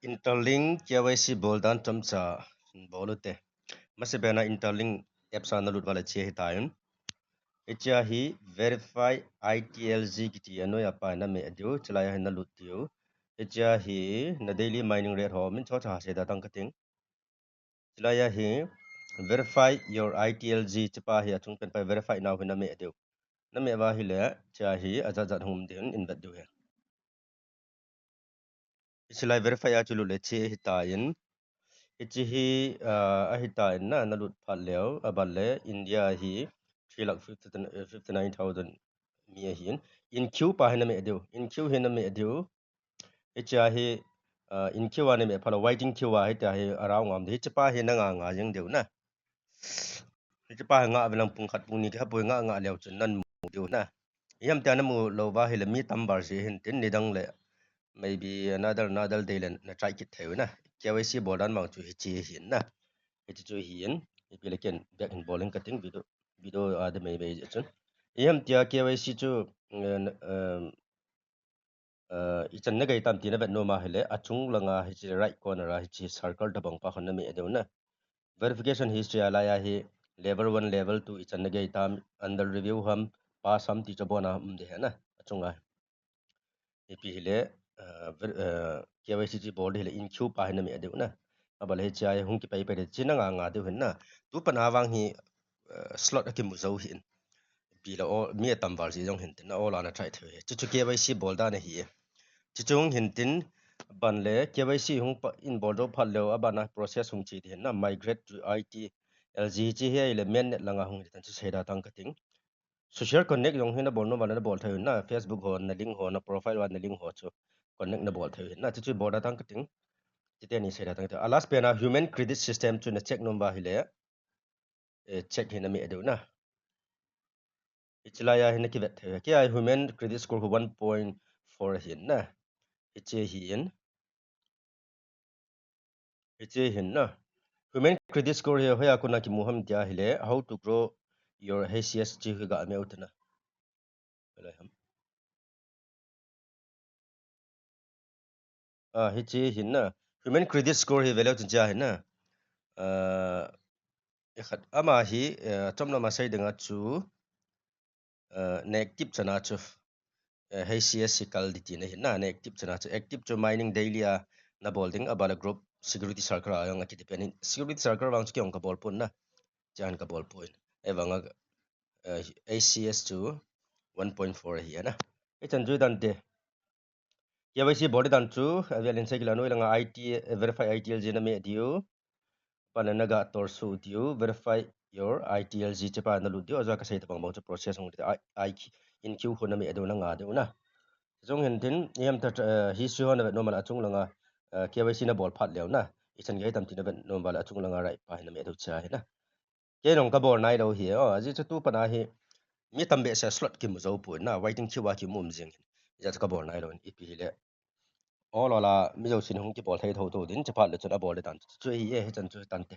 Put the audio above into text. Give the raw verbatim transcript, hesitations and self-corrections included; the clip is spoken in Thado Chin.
Interlink K Y C bol dan chomcha bol ute. Masa bena Interlink apps a nalut uva le hiche hitan. Hiche hi verify I T L Z kiti a noiya pa nameh diu, chulai a hi nalut diu. Hiche hi na daily mining rate ho min chocha seida tang kating. Chulai a hi verify your I T L Z, hiche pa hi achung pen pa verify now hi nameh diu. Nameh uva ahile, hiche hi ajat jat hung um ding in vet diu ahi. Hiche lai verify a chu lut le hiche hitan. Hiche hi, ah, ahitan na, nalut phat leu, aban le India hi three lakh fifty, eh, fifty nine thousand mi ahin. In queue pa hi nameh diu. In queue hi nameh diu. Hiche hi, ah, in queue a nameh phat lou, waiting queue a hitia hi around ngam diu. Hiche pa hi nanga nga jeng diu na. Hiche pa hi nga vin lang pung khat pung ni kihapoi, nga nga leu chun namu diu na. Ihamtia namu lou uva ahile mi tam val jeh hin tin nidang le maybe another, another day le na try kit thei u na. K Y C bol dan mang chu hiche hin na. Hiche chu hin, ipi le ken back hin bol in kating video, video a de mai mai jeh chun. Ihamtia K Y C chu, eh, um, ah, ichan nagai tam ti navet nom ahile, achung langa hiche right corner a hiche circle tobang pa khun nameh diu na. Verification history a laiya hi level one, level two ichan nagai tam, under review ham, pass ham ti chu abona um ding ahi na, achunga. Ipi hile, ah, ver-, ah, K Y C chu bol ding hile in queue pa hi nameh diu na. Aban le hiche a hi hung kipai pai ding, hiche nanga nga diu hin na. Tupan a vang hi, ah, slot akimu jou hin. Ipi le o, mi atam val jeh jong hin tin na, o la na try thei u ahi. Chuchu K Y C bol dan ahi. Chuchu hung hin tin, aban le K Y C hung pa, in bol jou phat leu, aban a process hung che ding hin na, migrate to I T L Z hiche hi ahile mainnet langa hung hi tan chu seida tang kating. Social connect jong hi nabol nom uva le nabol thei u hin na, Facebook ho na link ho, na profile uva na link ho chu connect nabol thei u hin na, chuchu bol da tang kating. Chuti ni seida tang kating. A last pen a human credit system chu na check nom uva ahile, eh, check hi nameh diu na. Hiche laiya hi na kivet thei u ahi. Kei a hi human credit score khu one point four ahin na. Hiche hin. Hiche hin na. Human credit score hi hoiya kona kimu ham tia ahile, how to grow your H C S chu hi ga meh u te na. Belai ham. Ah, hiche hin na. Human credit score hi veleu chun hiche hin na. Ah, ikhat ama hi, eh, chomlam a sei dinga chu, eh, na active chana chu, eh, H C S hi kal ding tina hin na, na active chana chu. Active chu mining daily a nabol ding, aban le group security circle a jong aki depend in. Security circle vang chu kei jong kabol pon na. Hiche hin kabol pon. Ahivanga, eh, H C S chu one point four ahi na. Hichan chu dan te. K Y C bol dan chu, avel in sei kit le, anoi langa I T, eh, verify I T L Z nameh diu. Aban le naga tor suh diu, verify your I T L Z hiche pa nalut diu, ajeh a kasei tabang bang chu process hung ding, I, I, in queue khu nameh diu, nanga diu na. Chuchu hung hin tin, ihamtia, eh, history ho navet nom uva le achung langa, eh, K Y C nabol phat leu na. Ichan gai tam ti navet nom uva le achung langa right pa hi nameh diu hiche hi na. Kei jong kabol nailou ahi, o, ajeh chu tupan a hi, mi tam behseh a slot kimu jou poi na, waiting queue a kimu um jing hin. Hijeh chun kabol nailou in, ipi hile. O, lo la, mi jousen hung kibol thei thotho ding, hiche phat le chun abol ding tan. Chu hi e, hichan chu hi tan te.